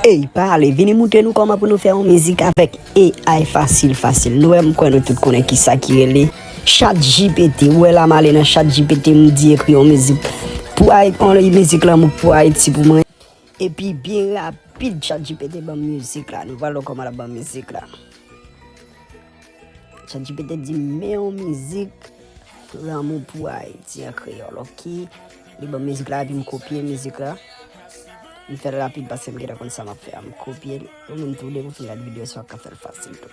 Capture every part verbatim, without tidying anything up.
Ey, pale, vini moutre nou kòman pou nou fè yon mizik avèk A I fasil, fasil. Nou wè, m kwè nou tout konnen kisa ki rele ChatGPT. Ou wè la, m ale nan ChatGPT, m di ekri yon mizik pou Ayiti, yon mizik lanmou pou Ayiti pou mwen. Epi byen rapid, ChatGPT ban m mizik la. Nou pral wè kòman l ap ban m mizik la. ChatGPT di m, men yon mizik lanmou pou Ayiti an kreyòl, oke? Li ban m mizik la, epi m kopye mizik la. M fè l rapid paske m gentan konn sa m ap fè a. M kopye l. Ou menm tou, depi w fin gade videyo sa, w ka fè l fasil tou.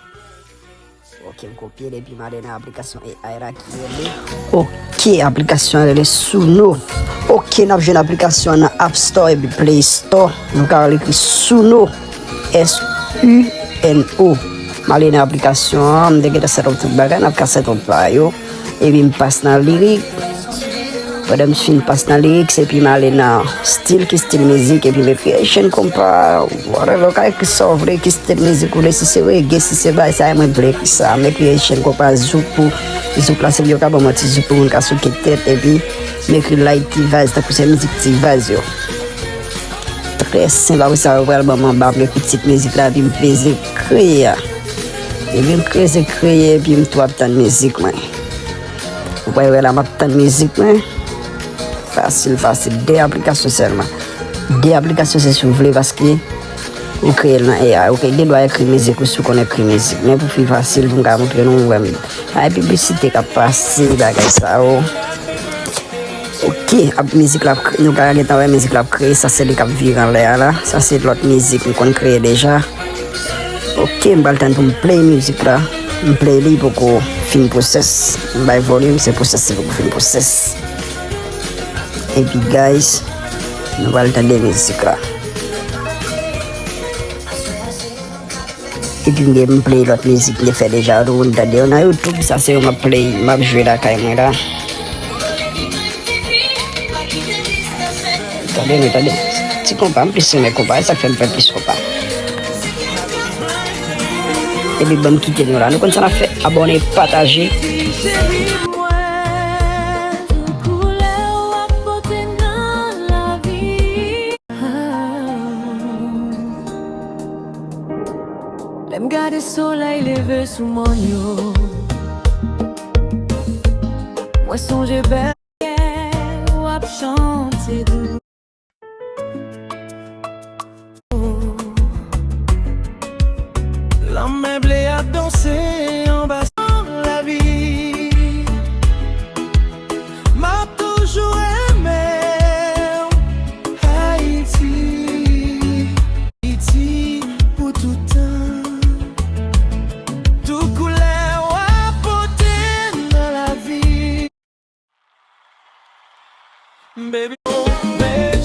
Oke, m kopye l, epi m ale nan aplikasyon A I la ki rele. Oke, aplikasyon an rele Suno. Oke, n ap jwenn aplikasyon an nan App Store epi Play Store. Nou ka al ekri Suno. S U N O. M ale nan aplikasyon an, m te gentan set up tout bagay, n ap ka set up pa yo. Epi m pas nan lirik. Pandan m fin pas nan lirik, epi m ale nan stil, ki stil mizik, epi m ekri Haitian compa, whatever, ou ka ekri sa w vle, ki stil mizik ou vle, si se reggae, si se bay sa, mwen vle ekri sa. M ekri Haitian compa, zouk pou, zouk la, se pou yo ka ban m yon ti zouk pou moun ka souke tèt, epi m ekri light T-Vice, tankou se mizik T-Vice yo. Trè senp, apre sa, yo pral ban m anba, m ekri tit mizik la, epi m peze kreye a. Epi m peze kreye, epi m tou ap tann mizik mwen. Ou pral wè la, m ap tann mizik mwen. Fasil, fasil. De aplikasyon sèlman. De aplikasyon se si w vle, paske ou kreye l nan A I. Ou gen dwa ekri mizik ou si w konn ekri mizik. Men pou pi fasil, pou m ka montre nou, ou wè m. Ay, piblisite k ap pase, bagay sa yo. Oke, ap mizik la ap kre-, nou ka gentan wè mizik la ap kreye, sa se li k ap vire anlè a la. Sa se lòt mizik m konn kreye deja. Oke, m pral tann pou m play mizik la. M play li poko fin pwosès. M bay volim, se pwosès li poko fin pwosès. Epi guys, nou pral tande mizik la. Epi m gen m play lòt mizik m te fè deja, tout moun tande yo nan YouTube, sa se yo m ap play, m ap jwe lakay mwen la. Tande nou, tande. Ti konpa, m plis renmen konpa, e sa k fè m fè plis konpa. Epi ban m kite nou la, nou konn sa n ap fè, abòne, pataje. Lè m gade solèy leve sou mòn yo, mwen sonje bèl yè w ap chante dou. Lanmè ble ap danse anba lavi. M ap toujou renmen w, Ayiti. Ayiti pou tout tan. Tout koulè w ap pote nan lavi. Baby, oh, baby,